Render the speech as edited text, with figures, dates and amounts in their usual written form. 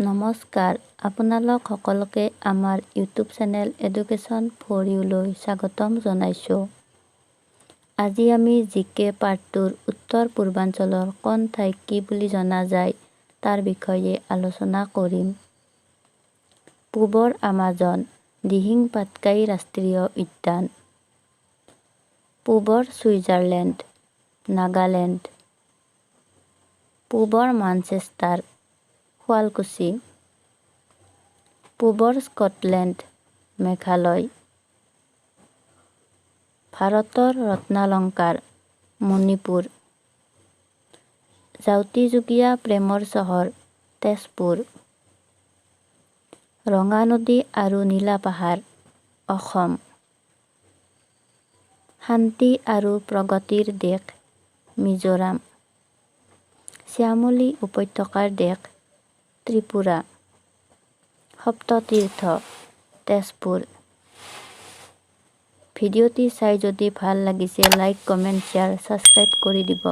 নমস্কাৰ, আপোনালোক সকলোকে আমাৰ ইউটিউব চেনেল এডুকেশ্যন ফৰ ইউলৈ স্বাগতম জনাইছোঁ। আজি আমি জিকে পাৰ্ট টুৰ উত্তৰ পূৰ্বাঞ্চলৰ কোন ঠাইক কি বুলি জনা যায়, তাৰ বিষয়ে আলোচনা কৰিম। পূবৰ আমাজন: দিহিং পাটকাই ৰাষ্ট্ৰীয় উদ্যান। পূবৰ ছুইজাৰলেণ্ড: নাগালেণ্ড। পূবৰ মানচেষ্টাৰ: শুৱালকুছি। পূবৰ স্কটলেণ্ড: মেঘালয়। ভাৰতৰ ৰত্নালংকাৰ: মণিপুৰ। যাউতিযুগীয়া প্ৰেমৰ চহৰ: তেজপুৰ। ৰঙানদী আৰু নীলাপাহাৰ: অসম। শান্তি আৰু প্ৰগতিৰ দেশ: মিজোৰাম। শ্যামলী উপত্যকাৰ দেশ: ত্ৰিপুৰা। সপ্ততীৰ্থ: তেজপুৰ। ভিডিঅ'টি চাই যদি ভাল লাগিছে, লাইক, কমেণ্ট, শ্বেয়াৰ, ছাবস্ক্ৰাইব কৰি দিব।